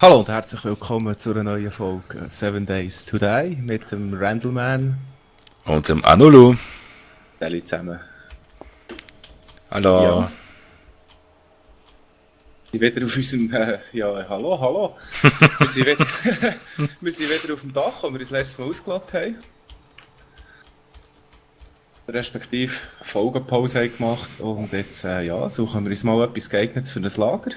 Hallo und herzlich willkommen zu einer neuen Folge Seven Days to Die mit dem Randleman. Und dem Anulu. Alle zusammen. Hallo. Ja. Wir sind wieder auf unserem, hallo. wir, sind wieder, wir sind wieder auf dem Dach, wo wir das letzte Mal ausgeladen haben. Respektive eine Folgenpause haben gemacht und jetzt suchen wir uns mal etwas geeignetes für das Lager.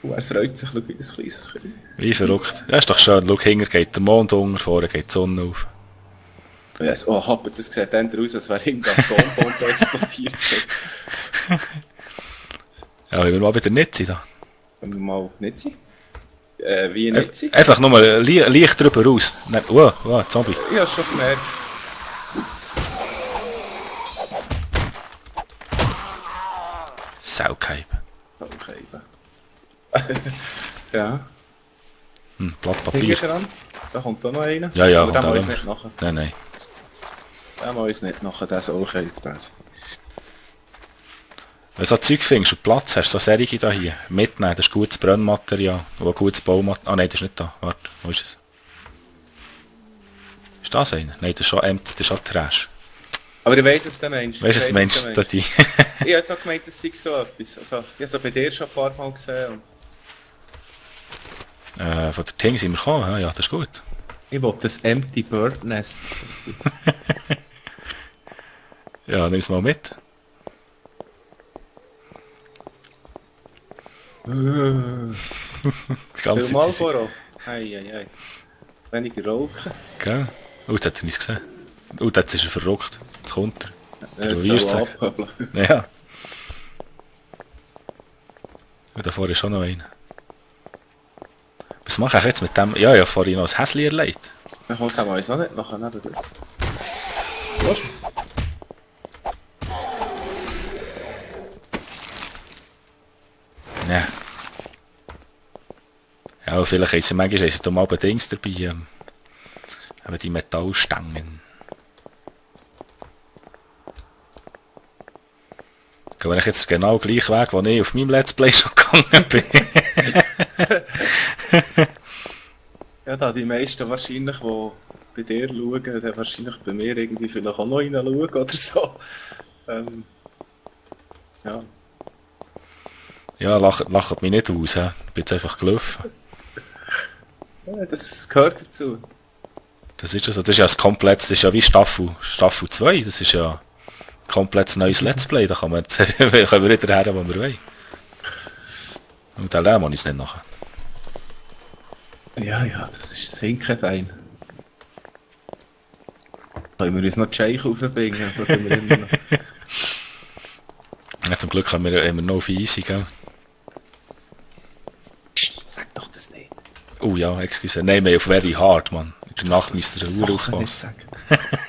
Und er freut sich, schau, wie ein kleines Kind. Wie verrückt. Ja, ist doch schön. Schau, hinten geht der Mond unter, vorne geht die Sonne auf. Yes. Oh, aber das sieht dann aus, als wäre hinten eine Atombombe explodiert. Ja, wenn wir mal wieder nicht sind. Da. Wenn wir mal nicht sind. Wie nicht sind? Einfach nur mal leicht drüber raus. Nein, Zombie. Ich hab's schon gemerkt. Saukeib. Okay. Ja. Blatt Papier. Hinten dran. Da kommt auch noch einer. Ja, aber den da muss lang. nicht nachher. Nein. Den muss uns nicht nachher, der soll okay. Wenn du so Zeug findest und Platz hast, so Serie da hier, mitnehmen, das ist gutes Brennmaterial, oder gutes Baumaterial. Ah nein, das ist nicht da. Warte, wo ist es? Ist das einer? Nein, das ist schon empty, das ist schon Trash. Aber ich weiss, was du meinst. Weißt du, was meinst du? Ich habe jetzt auch gemeint, das sei so etwas. Also, ich habe es bei dir schon ein paar Mal gesehen. Und Von der Ting sind wir gekommen, ja, das ist gut. ich will das Empty Bird Nest. Ja, nimm es mal mit. Das ganze Viel mal Zeit. vor. Ei. Weniger rauchen. Gell? Oh, jetzt hat er nichts gesehen. Oh, jetzt ist er verrückt. Jetzt kommt er. Du Jetzt wirst soll sagen. abhöbeln. Ja. Und davor ist schon noch einer. Was mache ich jetzt mit dem? Ja, vorhin noch ein Häsli erlebt. Dann kommt er uns noch nicht nachher neben dir. Was? Ja. Ja, vielleicht haben sie manchmal da mal Dings dabei. Aber die Metallstangen. Wenn ich jetzt genau gleich Weg, wo ich auf meinem Let's Play schon gegangen bin. Ja, da die meisten wahrscheinlich, die bei dir schauen, dann wahrscheinlich bei mir irgendwie vielleicht auch noch reinschauen oder so. Ja. Ja, lacht mich nicht aus. Ich bin jetzt einfach gelaufen. Ja, das gehört dazu. Das ist ja so. Das ist ja ein komplettes, das ist ja wie Staffel 2. Das ist ja ein komplettes neues Let's Play. Da kann man jetzt, können wir wieder her, wo wir wollen. Und dann lernen wir uns nicht nachher. Ja, das ist das Hinkenbein. Können wir uns noch die Scheich aufbringen? Oder können wir immer noch... Ja, zum Glück haben wir noch auf easy, gell? Psst, sag doch das nicht. Oh ja, excuse. Nein, wir auf very hard, Mann. In der Nacht müsst ihr eine Uhr Sachen nicht aufpassen. sagen.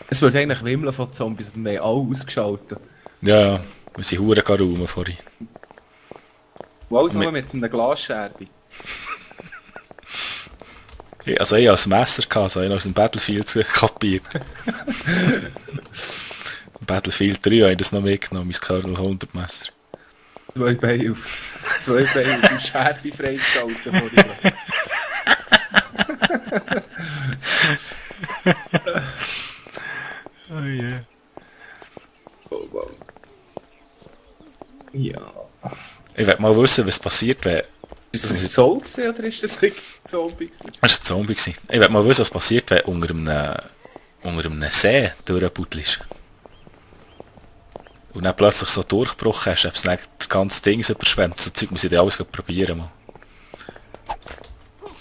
Es wird eigentlich wimmeln von Zombies, aber wir haben alle ausgeschaltet. Ja, wir sind Huren räumen vorhin. Und alles nur mit einer Glasscherbe. Also ich hatte ein Messer, also ich aus dem Battlefield kapiert. Battlefield 3 habe ich das noch mitgenommen, mein Colonel 100 Messer. Zwei Beine auf dem Scherbe freigeschaltet vorhin. Oh yeah. Oh, wow. Ja. Ich will mal wissen, was passiert, wenn... Ist das ein Zoll gewesen, oder ist das wirklich ein Zombie gewesen? Das war ein Zombie. Ich will mal wissen, was passiert, wenn unter einem See durchbuddelst. Und dann plötzlich so Durchbruch hast, ob es dann das ganze Ding überschwemmt. So Zeug muss ich dann alles probieren. Mal.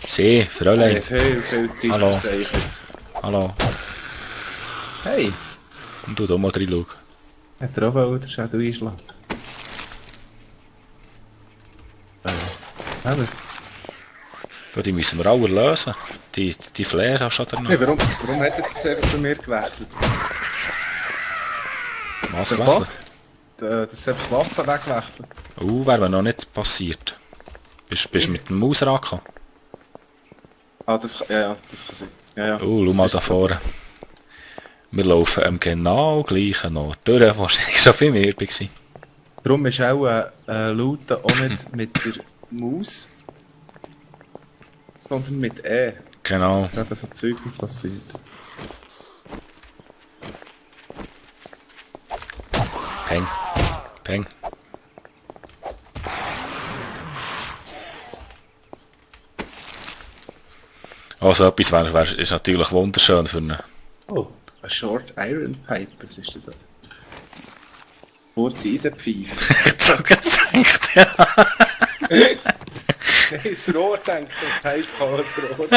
See, Fräulein. Viel Zeit Hallo. verseichert. Hallo. Hey, Und du da mal reinschauen. hat er auch wollen, der Shadow einschlagen? Aber... Ja, die müssen wir alle lösen. Die Flair hast du schon noch. Hey, warum hat er jetzt einfach bei mir gewechselt? Was Der gewechselt? Bug? Das hat die Waffe weggewechselt. Wäre mir noch nicht passiert. Bist du mit dem Maus rangekommen? Ah, das kann sein. Ja. Schau mal da vorne. Wir laufen am genau gleichen Ort durch, wo ich schon viel mehr war. Darum ist auch Looten auch nicht mit der Maus, sondern mit E. Genau. Da eben so Zeug wie passiert. Peng. Peng. Also etwas ist natürlich wunderschön für einen... Oh, ein Short Iron Pipe, was ist das? Kurze Eisenpfeife. Ich habe gedacht, ja. Nein, das Rohr denkt, das Pipe kann das Rohr.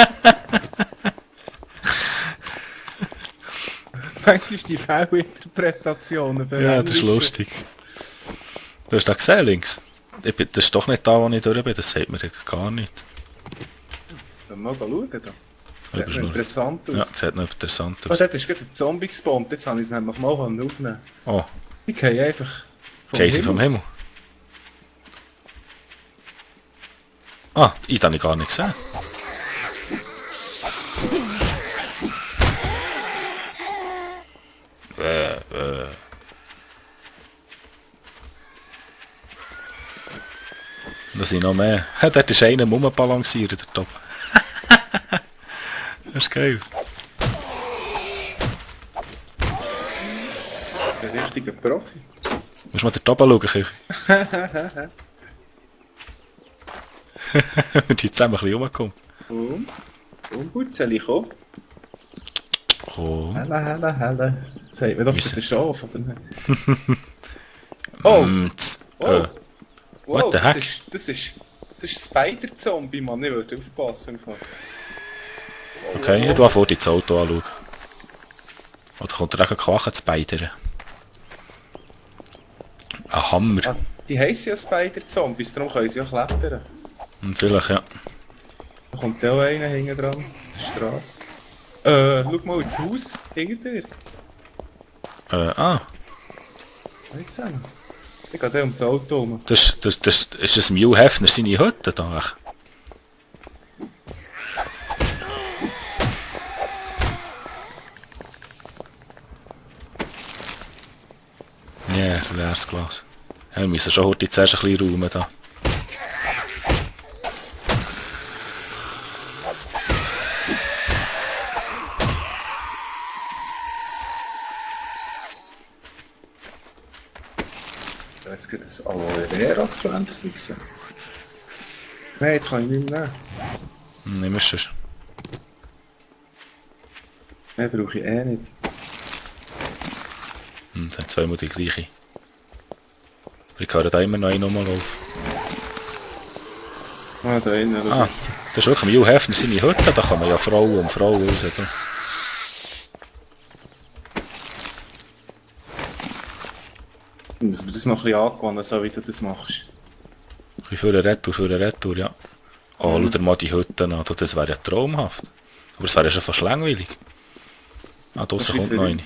Manchmal die Fehlinterpretationen. Ja, das ist lustig. Du hast da gesehen, links. Das ist doch nicht da, wo ich durch bin. Das sagt mir gar nicht. Dann mal schauen. Da. Das sieht Überschnurrt. noch interessant aus. Ja, sieht noch interessant Oh, aus. dort ist gerade ein Zombie gespawnt. Jetzt habe ich es nämlich mal aufnehmen. Oh, Die gehen einfach gehen sie vom Himmel? Ah, ich habe gar nicht gesehen. Da sind noch mehr. Dort ist einer rumbalanciert, der Top. Das ist geil. Ein richtiger Profi. Musst mal den Top schauen, Küche. Und die zusammen ein bisschen rumkommen. Und gut, soll ich kommen? Komm. Helle. Sagt mir doch Müssen- der Schaf, oder nicht? Oh! Oh! What Wow, the heck? das ist Spider-Zombie, Mann. Ich würde aufpassen. im Fall. Okay, ich tu vor das Auto anschauen. Oder kommt er auch Quachen zu beidern? Ein Hammer. Ah, die heissen ja Spider-Zombies, darum können sie ja klettern. Vielleicht, ja. Da kommt ja auch einer hinten dran, der Straße. Schau mal ins Haus, hinter dir. Nicht zusammen. Ich gehe da um das Auto rum. Das ist das Mew Hefner seine Hütte da. Ja, leeres Glas. Ja, wir müssen schon heute zuerst ein bisschen räumen da. Jetzt geht ein Aloe Vera Pflänzchen gesehen. Nein, jetzt kann ich nicht mehr nehmen. Nimm es. Nein, brauche ich eh nicht. Das sind zweimal die gleiche. Ich höre da immer noch einen rumlaufen. Ah, da innen, schau Ah, jetzt. das ist wirklich Mew Hefner seine Hütte. Da kann man ja Frau um Frau raus. Da. Ich muss mir das noch ein bisschen angewöhnen, so wie du das machst. Für eine Retour, ja. Oh, schau dir mal die Hütte an. Das wäre ja traumhaft. Aber es wäre ja schon fast langweilig. Ah, draussen kommt noch eine.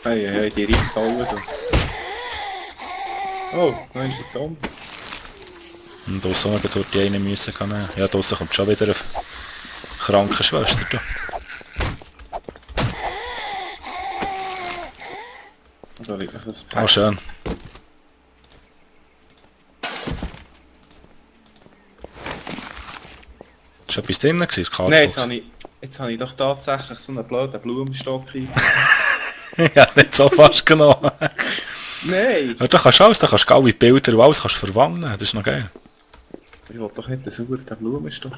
Hey, die reicht alle da. Oh, da ist ein Zombie. Und draussen haben wir dort die eine müssen nehmen. Ja, draussen kommt schon wieder eine Krankenschwester. Da. Da liegt noch das Ah, schön. Ist etwas drin gewesen, Kartbox? Nein, jetzt habe ich doch tatsächlich so einen blöden Blumenstock rein. Ja, nicht so fast genommen. Nein! Ja, da kannst du alles, da kannst du alle Bilder und alles kannst du verwandeln. Das ist noch geil. Ich will doch nicht so gut den Blumenstock.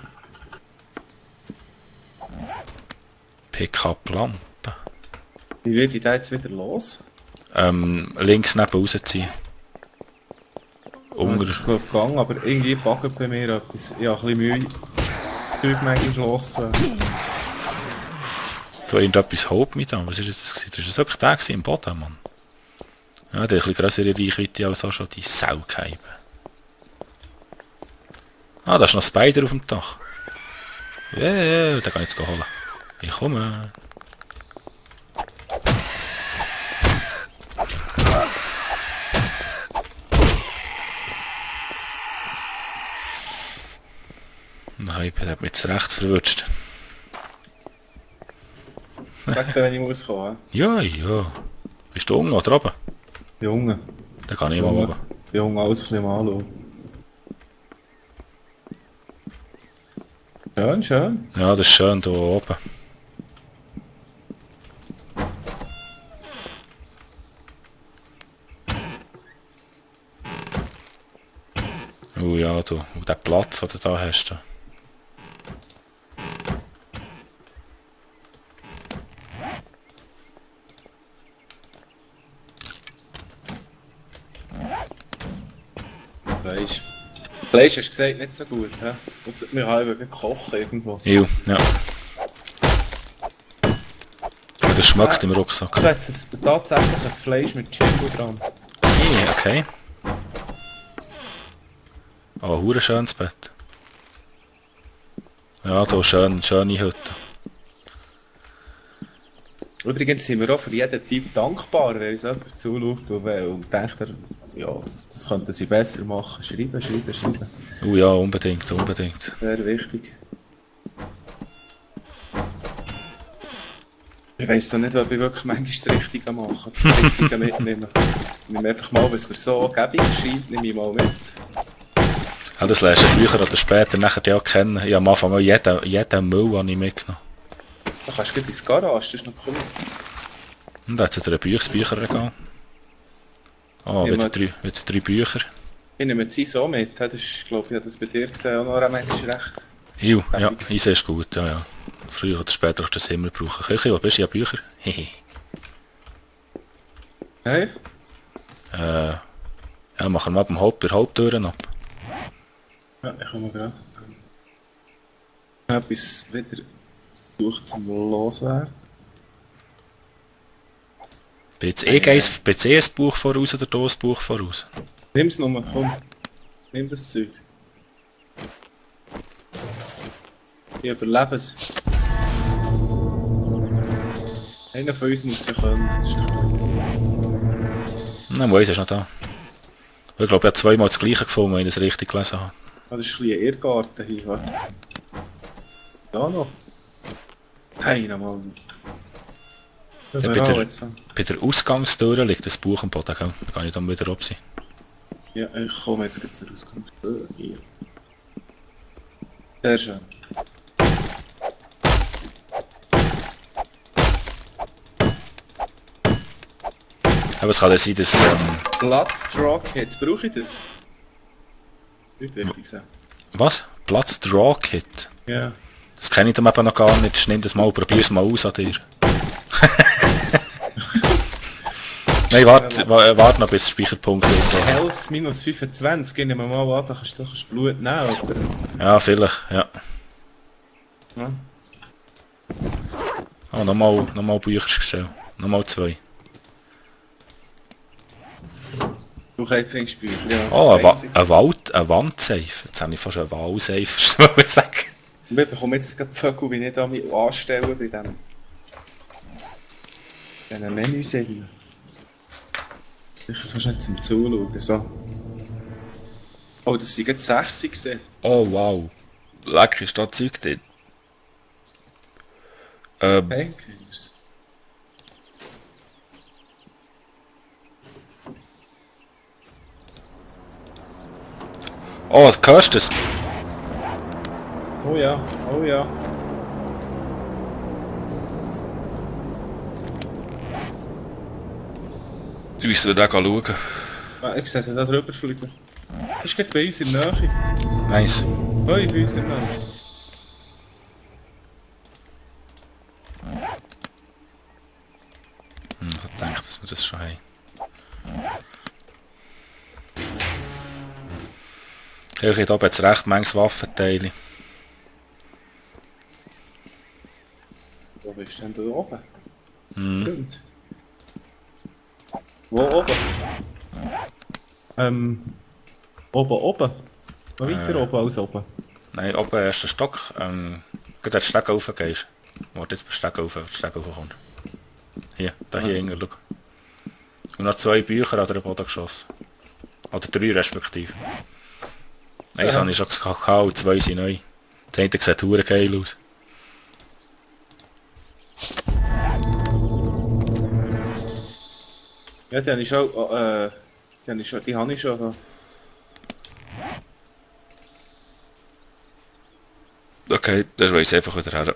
Pick-up-Lampe. Wie werde ich da jetzt wieder los? Links neben rausziehen. Das Unter. ist glaube ich gegangen, aber irgendwie packt bei mir etwas. Ich habe ein bisschen Mühe, Zeug manchmal loszuwerden. Da irgendetwas haut mich da. Was ist das gewesen? Das war wirklich der gewesen, im Boden, Mann. Ja, der hat ein bisschen grössere Reichweite als auch schon die Saugeibe. Ah, da ist noch ein Spider auf dem Dach. Ja, den kann ich jetzt holen. Ich komme. Nein, der hat mich jetzt recht verwutscht. Sag dir, wenn ich muss kommen. Ja, ja. Bist du unten oder oben? Junge. Dann kann ich mal oben. Junge, alles ein bisschen mal anschauen. Schön, schön. Ja, das ist schön hier oben. Oh ja, du. Und der Platz, den du da hast. Du. Fleisch. Fleisch hast du gesagt, nicht so gut, hä? Wir haben eben kochen irgendwo. Ja. Und das schmeckt im Rucksack. Da hat es tatsächlich ein Fleisch mit Jimbo dran. Ja, okay. Oh, hure schönes Bett. Ja, da schöne Hütte. Übrigens sind wir auch für jeden Typ dankbar, wenn uns jemand zuschaut und denkt, ja, das könnten sie besser machen. Schreiben. Oh ja, unbedingt. Sehr wichtig. Ich weiss da nicht, ob ich wirklich manchmal das Richtige mache. Das Richtige mitnehmen. Ich nehme einfach mal, was mir so gäbig erscheint, nehme ich mal mit. Ja, das lernst du früher oder später nachher ja kennen. Ich habe am Anfang auch jeden Müll habe ich mitgenommen. Da kannst du gleich ins Garage, das ist noch cool. Und da hat es ein Bücherregal. Oh, Ja, wieder drei Bücher. Ich nehme die so mit, das ist, glaube ich, habe das bei dir gesehen, auch noch ein Mensch recht. Ja, ich sehe es gut, ja. Früher oder später hast du das immer brauchen. Küche, wo bist du? Ja, Bücher. Hehe. Hey? Ja, machen wir mal bei der Haupttüren ab. Ja, ich komme gerade. Etwas wieder sucht zum Loswerden. Bist du ein Buch voraus oder du ein Buch voraus? Nimm's nur, komm. Nimm das Zeug. Ich überlebe es. Einer von uns muss ja können. Nein, Mois ist noch da. Ich glaube, ich habe zweimal das gleiche gefunden, wenn ich es richtig gelesen habe. Ah, das ist ein bisschen Irrgarten hier, warte. Da noch. Hey, nochmal. Ja, bei der Ausgangstür liegt das Buch am Boden, gell? Da kann ich dann wieder ab sein. Ja, ich komme jetzt gleich zur Ausgangstür. Hier. Sehr schön. Aber es kann ja sein, dass... Blood-Draw-Kit, brauche ich das? Nicht wichtig sein. Was? Blood-Draw-Kit? Ja. Das kenne ich dann eben noch gar nicht. Nimm das mal, probier es mal aus an dir. Nein, warte noch bis Speicherpunkt wird. Health minus 25, gehen wir mal an, da kannst du Blut nehmen, oder? Ja, vielleicht, ja. Ja. Oh, nochmal Büchergestell. Nochmal 2. Du kannst Bücher, ja. Oh, ein Wandsafe. Jetzt habe ich fast einen Wallsafe sagen. Und wir bekommen jetzt gerade die Vögel, wie ich da mich anstellen bei diesen Menüseiten. Sicher kannst du nicht zum Zuschauen, so. Oh, das sind gerade 6 gesehen. Oh, wow. Lecker ist da Zeug drin. Painkillers. Oh, was hörst du das? Oh ja, oh ja. Ich muss da schauen. Ah, ich sehe sie da drüber fliegen. Das ist gerade bei uns in der Nähe. Nice. Hoi, bei uns in der Nähe. Ich denke, dass wir das schon haben. Ich habe hier jetzt recht manches Waffenteile. Wo bist du denn da oben? Mhm. Wo oben? Oben. Noch weiter oben als oben. Nein, oben erster Stock. Gerade wenn du Steg rauf gehst. Warte jetzt, Steg rauf kommt. Hier, hier hinten, schau. Und noch 2 Bücher an den Boden geschossen. Oder 3 respektive. Eins habe ich schon gehabt und 2 sind neu. Das eine sieht verdammt geil aus. Ja, die habe ich schon. Die habe ich schon. Da Okay, das weiß ich einfach wieder her.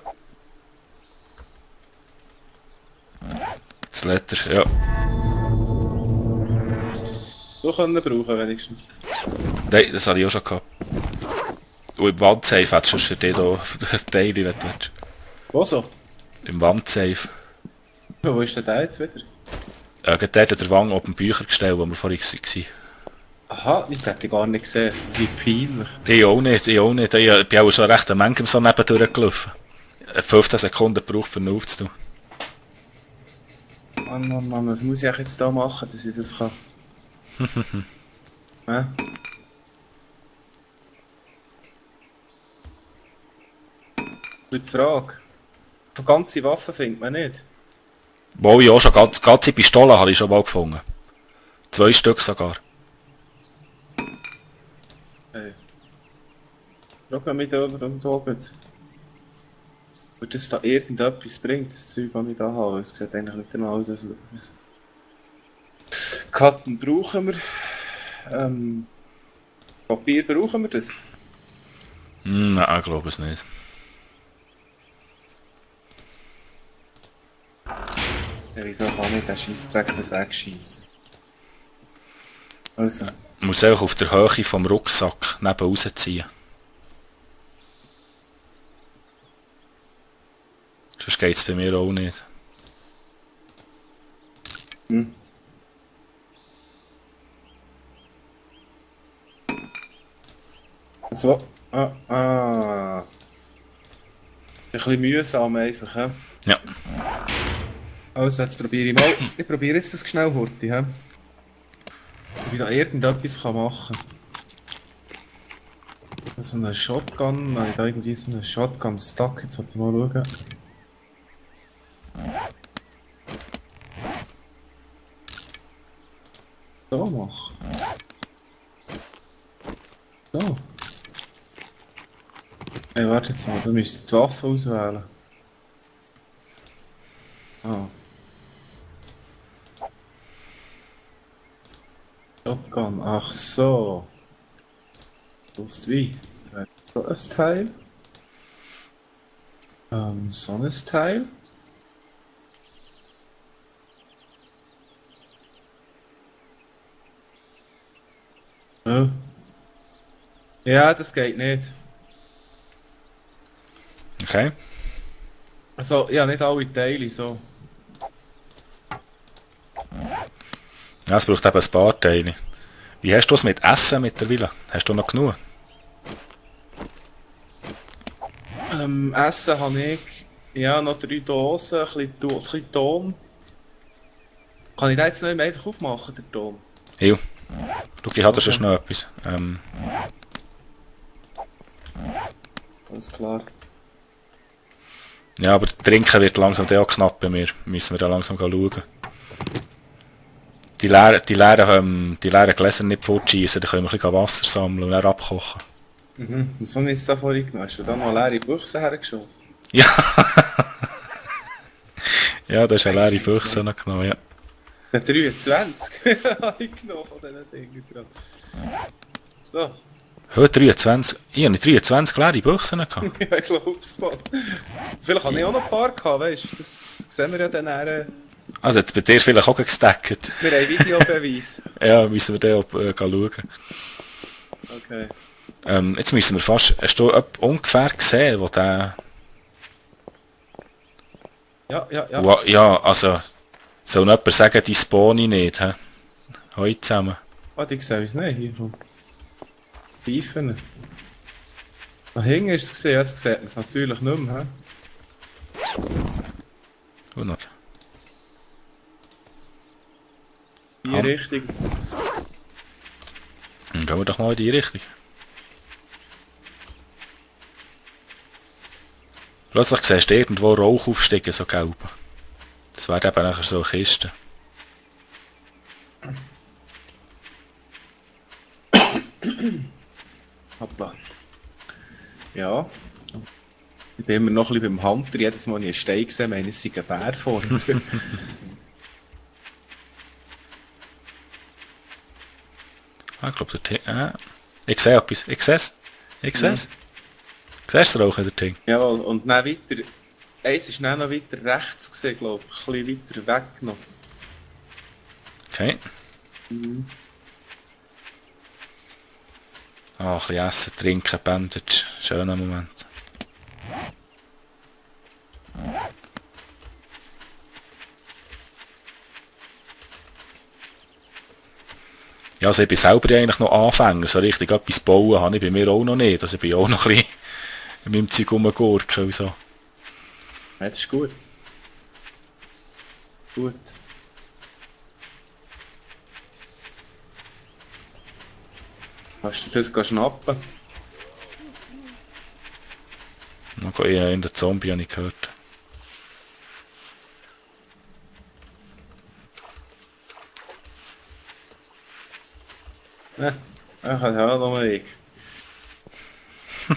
Das Letter, ja. So können brauchen wenigstens. Nein, das habe ich auch schon gehabt. Und im Wandsafe hättest du für dich hier Teile, wenn du willst. Wo so? Im Wandsafe. Wo ist denn der jetzt wieder? Gerade dort hat der Wang auf dem Büchergestell, wo wir vorhin waren. Aha, ich hätte gar nicht gesehen. Wie peinlich. Ich auch nicht, ich auch nicht. Ich bin auch schon recht eine Menge so nebendurch gelaufen. 15 Sekunden gebraucht, für ihn aufzutun. Mann, was muss ich eigentlich jetzt da machen, dass ich das kann? Hä? Die Frage. So ganze Waffen findet man nicht. Wo ich auch schon ganze Pistolen habe ich schon mal gefunden. 2 Stück sogar. Hey. Frag mich da oben. Ob das da irgendetwas bringt, das Zeug, was ich da habe. Es sieht eigentlich nicht einmal aus, als Karten brauchen wir. Papier brauchen wir das? Nein, ich glaube es nicht. Ja, wieso kann ich den Scheissdreck nicht wegschießen? Also. Man muss einfach auf der Höhe vom Rucksack neben rausziehen. Sonst geht es bei mir auch nicht. So. Ein bisschen mühsam einfach, hä? Ja. Also, jetzt probiere ich mal. Ich probiere jetzt das schnell, Horti, hä? Ob ich da irgendetwas machen kann. So eine Shotgun, nein, da irgendwie so eine Shotgun-Stack, jetzt sollte ich mal schauen. So machen. So. Hey, warte jetzt mal, du müsstest die Waffe auswählen. Ah. Shotgun, ach so. Lust wie? So ein Teil. So ein Teil. Oh. Ja, das geht nicht. Okay. Also, ja, nicht alle Teile so. Ja, es braucht eben ein paar Teile. Wie hast du es mit Essen mittlerweile? Hast du noch genug? Essen habe ich ja noch 3 Dosen, ein bisschen Ton. Kann ich den jetzt nicht mehr einfach aufmachen, den Ton? Ja. Schau, ich habe da schon noch etwas. Alles klar. Ja, aber Trinken wird langsam auch knapp bei mir. Müssen wir da langsam schauen. Die leeren Gläser nicht fortschießen, dann können wir ein bisschen Wasser sammeln und dann abkochen. Mhm. Was habe ich jetzt da vorhin genommen? Hast du da noch eine leere Büchse hergeschossen? Ja. Ja, da ist eine leere Büchse noch genommen, ja. Der 23 habe ich genommen von diesen Dingen gerade. So. Heute 23. Ich habe nicht 23 leere Büchsen gehabt. Ja, ich glaube es mal. Vielleicht habe ich auch noch ein paar gehabt, weißt du? Das sehen wir ja dann nachher. Also jetzt bei dir vielleicht auch gestackt. Wir haben Videobeweis. Ja, müssen wir dann auch schauen. Okay. Jetzt müssen wir fast... Hast du ungefähr gesehen, wo der... Ja. Ja, also... Soll jemand sagen, die spawne nicht, hä? Heute zusammen. Warte, ich sehe es nicht hier vom Pfeifen. Da hinten ist es gesehen, jetzt sieht man es natürlich nicht mehr. He? Und noch. Die Richtung. Dann gehen wir doch mal in die Richtung. Plötzlich siehst du irgendwo Rauch aufsteigen, so gelb. Das wäre eben nachher so eine Kiste. Hoppla. Ja. Ich bin immer noch ein bisschen beim Hunter. Jedes Mal, wenn ich einen Stein sehe, meine ich, es sei ein Bär vor mir. Ah, ich glaube, ich sehe etwas. Ich sehe es. Siehst du Rauch in der Ding? Jawohl, und dann weiter, eins ist dann noch weiter rechts gesehen, glaube ich. Ein bisschen weiter weg noch. Okay. Mhm. Ah, ein bisschen essen, trinken, Bandage. Schöner Moment. Ja, also ich bin selber ja eigentlich noch Anfänger. So richtig etwas bauen habe ich bei mir auch noch nicht. Also ich bin auch noch ein bisschen in meinem Zeug rumgurken und so. Ja, das ist gut. Gut. Kannst du das schnappen? Okay, in der Zombie habe ich gehört. Ja, ich habe ja noch einen Weg.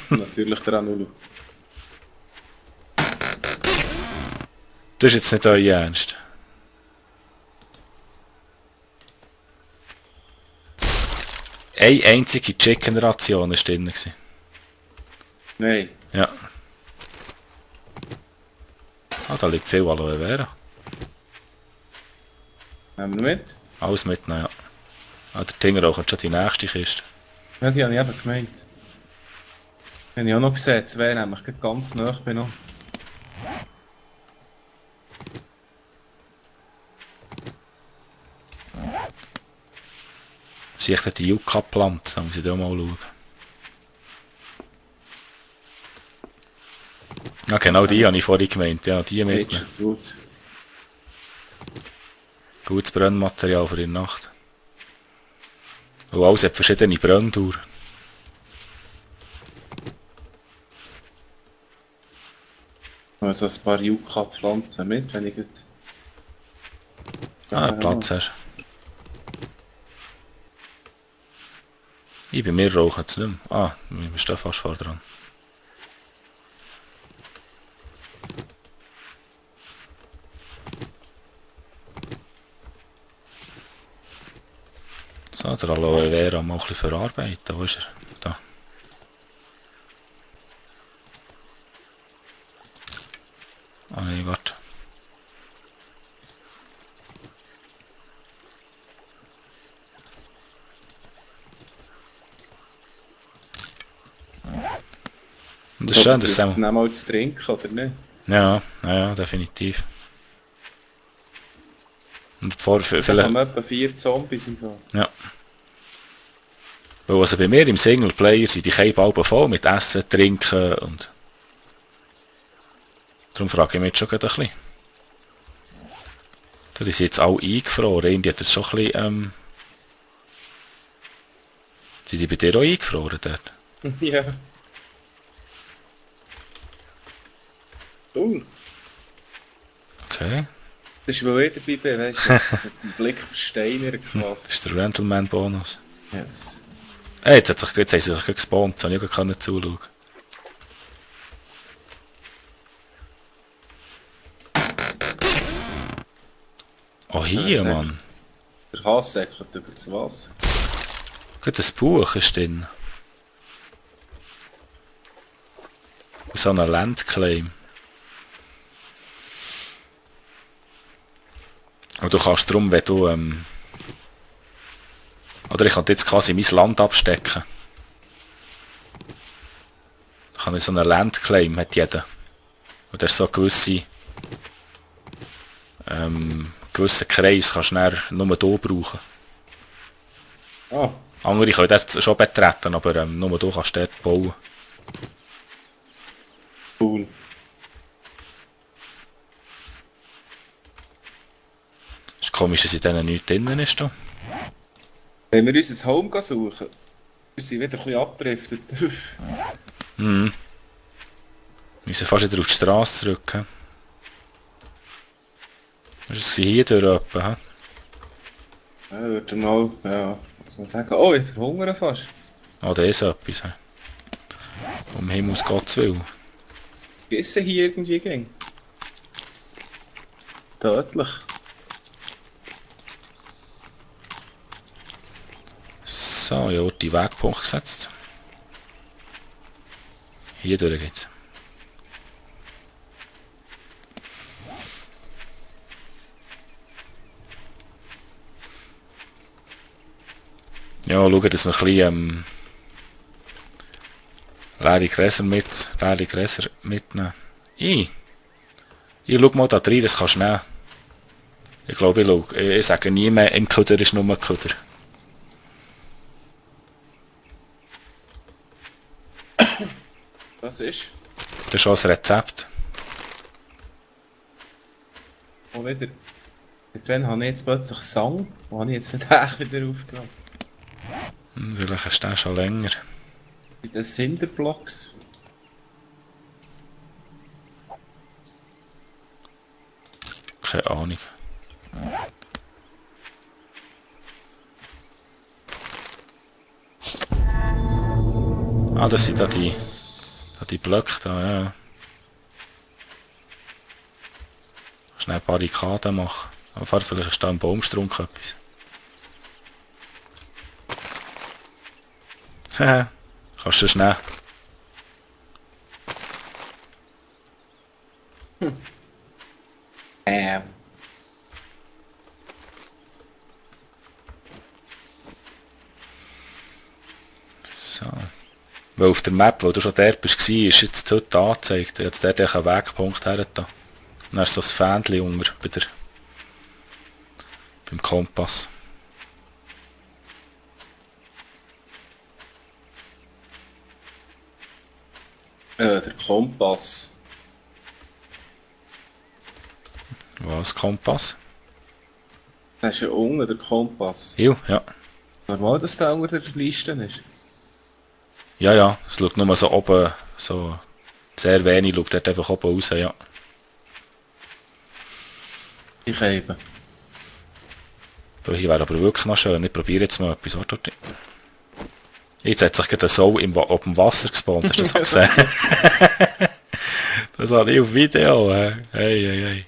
Natürlich der Anulu. Das ist jetzt nicht euer Ernst. Eine einzige Chicken-Ration war drin gewesen. Nein. Ja. Ah, da liegt viel Aloe Vera. Nehmen wir mit? Alles mitnehmen, ja. Ah, der Tinger auch schon die nächste Kiste. Ja, die habe ich eben gemeint. Die habe ich auch noch gesehen. Zwei nämlich gerade ganz nah bin noch. Sehe ich die Yucca-Plant, da muss ich da mal schauen. Ja, genau die habe ich vorhin gemeint, ja, die mitnehmen. Gut. Gutes Brennmaterial für die Nacht. Und alles hat verschiedene Brenndauer. Also ein paar Yucca-Pflanzen mit, wenn ich gut. Ah, Platz hast. Ich bei mir rauchen es nicht mehr. Ah, wir stehen fast vor dran. So, der Aloe Vera mal ein bisschen verarbeiten. Wo ist er? Da. Ah nein, warte. Und das ist schön, dass es auch... Nehmen mal zu trinken, oder nicht? Ja, ja, definitiv. Und Da vielleicht... haben wir etwa 4 Zombies im Fall. Ja. Weil also bei mir im Singleplayer sind die Keibalben voll mit Essen, Trinken und... Darum frage ich mich jetzt schon gerade ein bisschen. Da sind jetzt alle eingefroren. Irgendwie hat das schon ein bisschen... Sind die bei dir auch eingefroren dort? Ja. Cool. Okay. Das ist, weil ich dabei bin, weißt du, das hat einen Blick versteinert quasi. Das ist der Gentleman-Bonus. Yes. Hey, jetzt haben sie sich gerade gespawnt, jetzt habe ich auch nicht zuschauen. Oh, hier, Mann. Der Hass säckelt über das Wasser. Gut, das Buch ist drin. Und so ein Landclaim. Und du kannst darum, wenn du... oder ich kann jetzt quasi mein Land abstecken. Da kann ich so einen Landclaim, hat jeder. Und der ist so gewisse... gewissen Kreis kannst du dann nur hier brauchen. Ah. Andere können das schon betreten, aber nur du kannst dort bauen. Cool. Es ist komisch, dass in denen nichts drinnen ist. Da. Wenn wir unser Home suchen, wir sind wieder ein bisschen abgedriftet. Wir müssen fast wieder auf die Straße zurück. He? Was ist hier durch etwa? Ja, würde mal, ja, was soll man sagen? Oh, ich verhungere fast. Ah, da ist etwas. He? Um Himmels Gottes Willen. Gissen hier irgendwie ging. Tödlich. So, ja, die Wegpunkt gesetzt. Hier durch geht's. Ja, schauen, dass wir ein bisschen leere Gräser mitnehmen. Ich schau mal da rein, das kannst du nehmen. Ich glaube, ich sage nie mehr, im Köder ist nur Köder. Was ist? Das ist schon ein Rezept. Und wieder. Seit wann habe ich jetzt plötzlich Sang? Wo habe ich jetzt nicht echt wieder aufgenommen? Vielleicht ist der schon länger. Bei den Cinderblocks. Keine Ahnung. Ah, das sind da die Blöcke da, ja. Schnell Barrikaden machen. Aber vielleicht ist da ein Baumstrunk etwas. Haha, kannst du schnell. Ähm. So. Weil auf der Map, wo du schon dort bist, ist jetzt heute angezeigt. Jetzt dort einen Wegpunkt her. Dann ist so ein Fähnchen unter beim Kompass. Der Kompass. Was, Kompass? Das ist ja unten der Kompass. Ja. Normal, dass der unter der Liste ist. Ja. Es schaut nur so oben, so sehr wenig, schaut dort einfach oben raus, ja. Ich eben. Da hier wäre aber wirklich noch schön. Ich probiere jetzt mal etwas. Warte. Jetzt hat sich gerade ein Sau auf dem Wasser gespawnt. Hast du das auch gesehen? Das habe ich auf Video. Hey.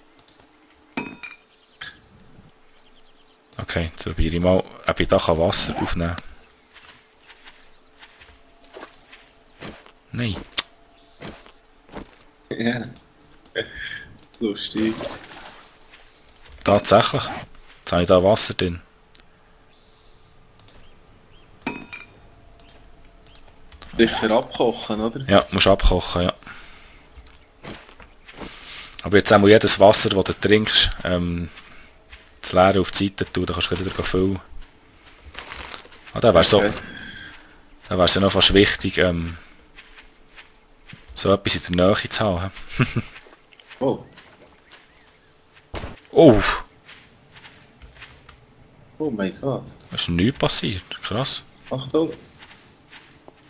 Okay, jetzt probiere ich mal, ob ich da Wasser aufnehmen kann. Nein. Ja. Lustig. Tatsächlich. Jetzt habe ich da Wasser drin. Sicher abkochen, oder? Ja, musst abkochen, ja. Aber jetzt einmal jedes Wasser, das du trinkst, das Leere auf die Seite tun, dann kannst du wieder füllen. Ah, da wäre so. Okay. Da wäre es ja noch fast wichtig, so etwas in der Nähe zu haben. Oh. Oh! Oh mein Gott. Da ist nichts passiert. Krass. Achtung.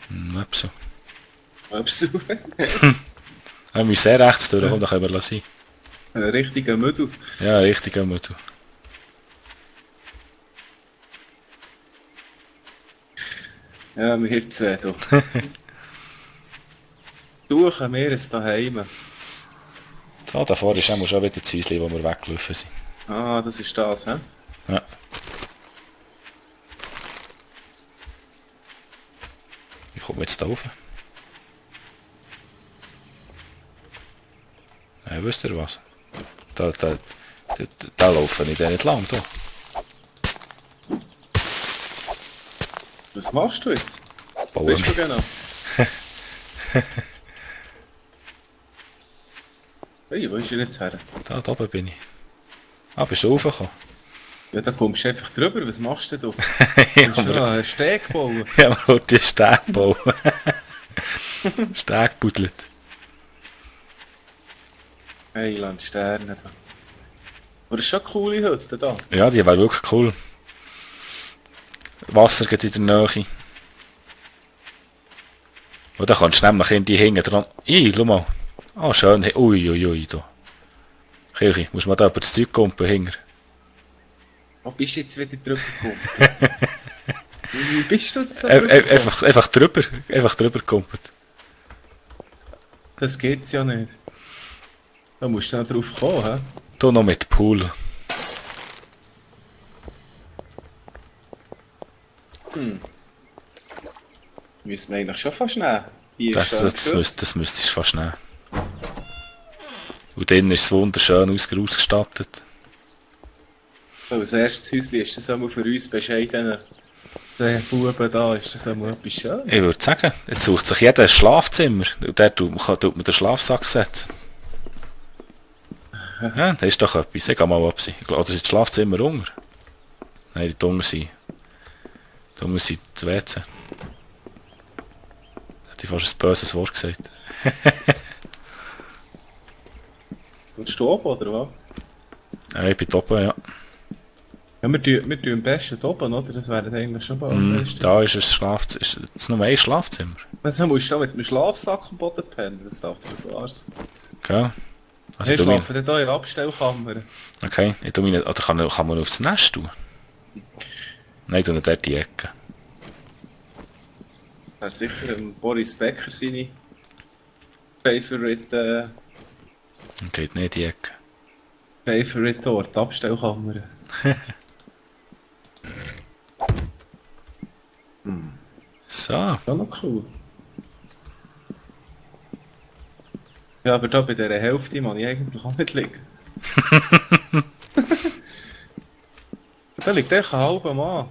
Nicht so. Glaubst du? Wir müssen sehr rechts durch, dann können wir lassen. Ein richtiger Müdel. Ja, richtig am Motto. Ja, wir zwei hier. Suchen wir es daheim. So, da vorne ist auch schon wieder das Häuschen, wo wir weggelaufen sind. Ah, das ist das, hä? Ja. Wie kommt man jetzt da rauf? Ja, wisst ihr was? Da laufen ich nicht lang. Da. Was machst du jetzt? Bauen Bist du wir. genau? Hey, wo ist er jetzt her? Da oben bin ich. Ah, bist du raufgekommen? Ja, da kommst du einfach drüber. Was machst du denn da? Ja, Willst du noch einen Steg bauen? ja, man hat die Steg bauen. Steg buddelt. Heiland Sterne da. Aber das ist schon eine coole Hütte da. Ja, die wäre wirklich cool. Wasser geht in der Nähe. Und dann kannst du nämlich in die hängen dran. Schau mal. Ah, schön. Ui, da. Kirche, muss man da über das Zeug kumpen hinger. Wo bist du jetzt wieder drüber gekommen? Wie bist du jetzt da drüber gekommen? Einfach drüber kumpelt. Das geht's ja nicht. Da musst du noch drauf kommen, hä? Da noch mit Pool. Müssen wir eigentlich schon fast nehmen. Die ist schön geschützt. Das müsstest du fast nehmen. Und dann ist es wunderschön ausgestattet. Als erstes Häuschen ist das einmal für uns bescheidene Buben da, ist das einmal etwas Schönes. Ich würde sagen, jetzt sucht sich jeder ein Schlafzimmer. Und dort tut man den Schlafsack setzen. Ja, das ist doch etwas. Ich gehe mal absehen. Ich glaube, das ist das Schlafzimmer unter. Nein, die Unter sind. Die Unter sind das WC. Da hätte ich fast ein böses Wort gesagt. Willst du oben, oder was? Ja, ich bin oben, ja. Ja, wir tun am besten oben, oder? Das wäre eigentlich schon mal am besten. Da ist ein Schlafzimmer. Ist das nur ein Schlafzimmer? Also musst du da mit einem Schlafsack am Boden pennen, das darf doch klar sein. Gell? Also Wir schlafen dann hier in der Abstellkammer. Okay, ich tu meine, oder kann man aufs Nest tun? Nein, tu nicht dort die Ecke. Wäre sicher Boris Becker seine Favorite Geht nicht die Ecke. Ort, Abstellkammer. So. Ja, noch cool. Ja, aber da bei dieser Hälfte muss ich eigentlich auch nicht liegen. Da liegt echt ein halber Mann.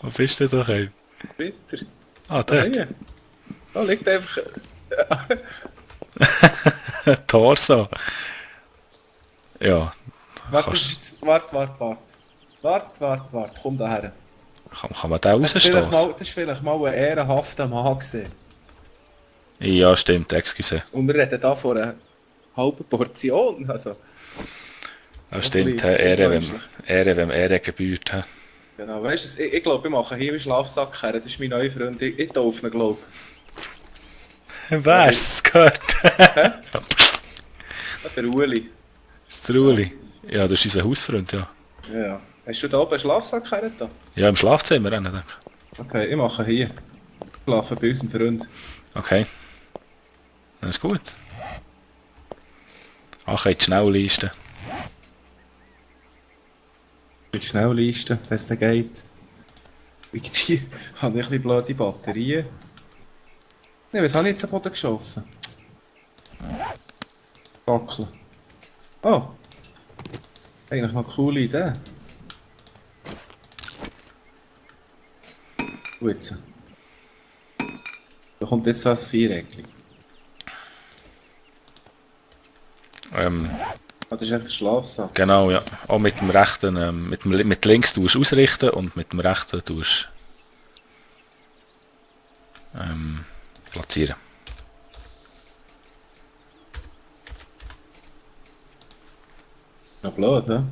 Wo bist du doch ey? Bitter. Ah, dort. Hier. Da liegt einfach... Torso. Ja. Warte, Kannst, warte. Komm da her. kann man den rausstoßen? Das ist vielleicht mal ein ehrenhafter Mann gewesen. Ja, stimmt, excuse. Und wir reden da von einer halben Portion. Also, Ja, stimmt, Ehre, wem Ehre gebührt. He. genau, weißt du, ich glaube, ich mache hier einen Schlafsack her. Das ist mein neuer Freund. Ich taufe ihn, glaube Wer hast du das gehört? ich. Der Uli. Ist der Uli? Ja, das ist unser Hausfreund, ja. Ja. Hast du da oben einen Schlafsack her? Da? Ja, im Schlafzimmer, denke ich. Okay, ich mache hier. Ich schlafe bei unserem Freund. Okay. Das ist gut. Ach, die Schnellliste. Mit Schnelllisten, wenn es dann geht. Irgendwie habe ich ein bisschen blöde Batterien. Ne, was habe ich jetzt am Boden geschossen? Fackel. Oh! Eigentlich noch eine coole Idee. Gut. Da kommt jetzt das Viereckchen. Ah, das ist echt der Schlafsack. Genau, ja. Auch mit dem rechten, mit links tust du ausrichten und mit dem rechten tust platzieren. Ja, blöd, ne?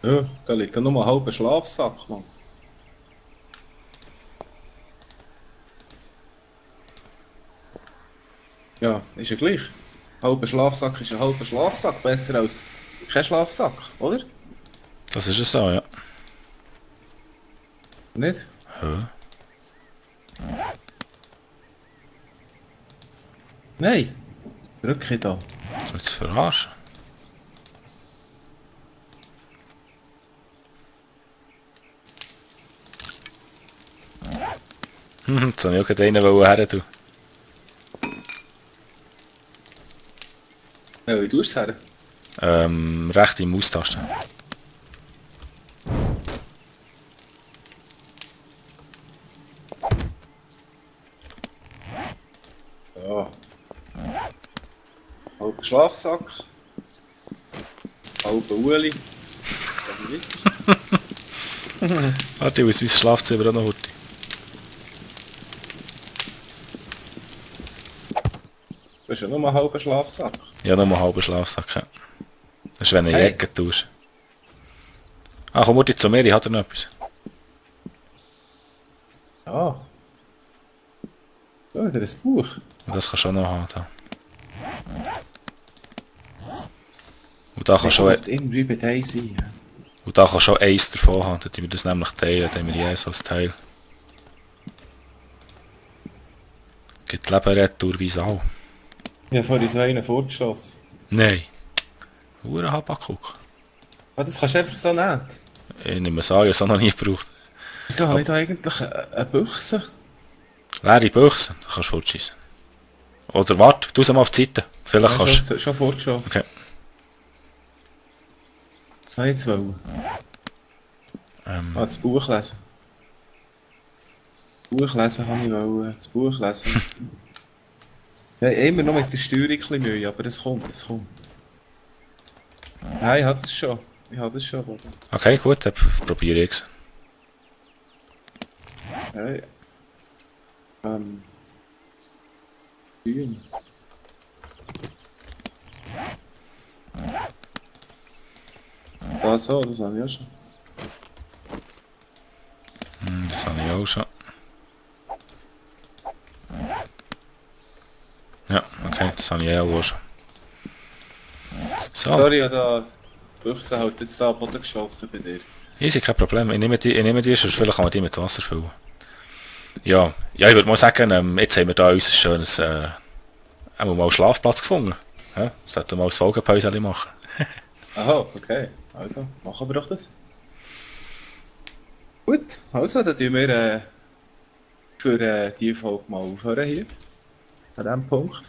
Ja, da liegt ja nur ein halber Schlafsack, Mann. Ja, ist ja gleich. Halber Schlafsack ist ein halber Schlafsack, besser als kein Schlafsack, oder? Das ist es so, ja. Nicht? Ja. Nein! Drück ich da. Willst du verarschen? Jetzt habe ich auch gerade einen her tun. Ja, wie tust du es her? Rechte Maustaste. Ja. Halber Schlafsack. Halber Uli. Warte, ich muss mein Schlafzimmer auch noch heute. Du hast ja nur einen halben Schlafsack. Ja, noch mal einen halben Schlafsack. Ja. Das ist, wenn du eine Hey. Jacke tust. Ah, komm Mutti zu mir, ich habe noch etwas. Ja. Ja, wieder ein Buch. Und das kannst du auch noch haben. Da. Und da kannst du auch, irgendwie bei dir sein. und da kannst du auch eins davon haben. Dann tun wir das nämlich teilen, dann haben wir jedes als Teil. Gibt Leben retourweise auch. Ich habe vorhin so einen vorgeschossen. Nein. Uhren Habakuk. Ah, das kannst du einfach so nehmen. Ich nehme es an, ich habe es auch noch nie gebraucht. Wieso habe ich da eigentlich eine Büchse? Leere Büchse, da kannst du fortschießen. Oder warte, tu sie mal auf die Seite. Vielleicht Ja, kannst du... schon vorgeschossen. Okay. Was habe ich jetzt wollen? Das Buch lesen. Das Buch lesen habe ich wollen. Das Buch lesen. Ja, immer noch mit der Steuerung ein bisschen Mühe, aber es kommt, es kommt. Nein, ich habe das schon. Ich habe das schon. Oder? Okay, gut, dann probiere ich es. Ja, Grün. Ah, so, das habe ich ja schon. Das habe ich auch schon. Ja, okay, das habe ich auch schon. So, Sorry, ich habe die Büchse halt jetzt da am Boden geschossen bei dir. easy, kein Problem. Ich nehme die sonst vielleicht kann man die mit Wasser füllen. Ja, ich würde mal sagen, jetzt haben wir da unser schönes auch mal Schlafplatz gefunden. Ja, sollten wir mal das Folgenpäuschen machen. Aha, okay. Also, machen wir doch das. Gut, also, dann tun wir für die Folge mal aufhören hier. An diesem Punkt.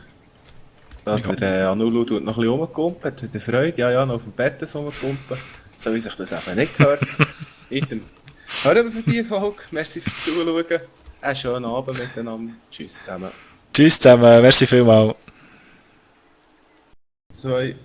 Da Ja. der Anulu tut noch ein bisschen rumgekumpelt, hat er Freude. Ja, noch auf dem Bett so rumgekumpelt. So wie sich das eben nicht gehört. Item. Hören wir für die Folge. Merci fürs Zuschauen. Einen schönen Abend miteinander. Tschüss zusammen. Tschüss zusammen, merci vielmals. 2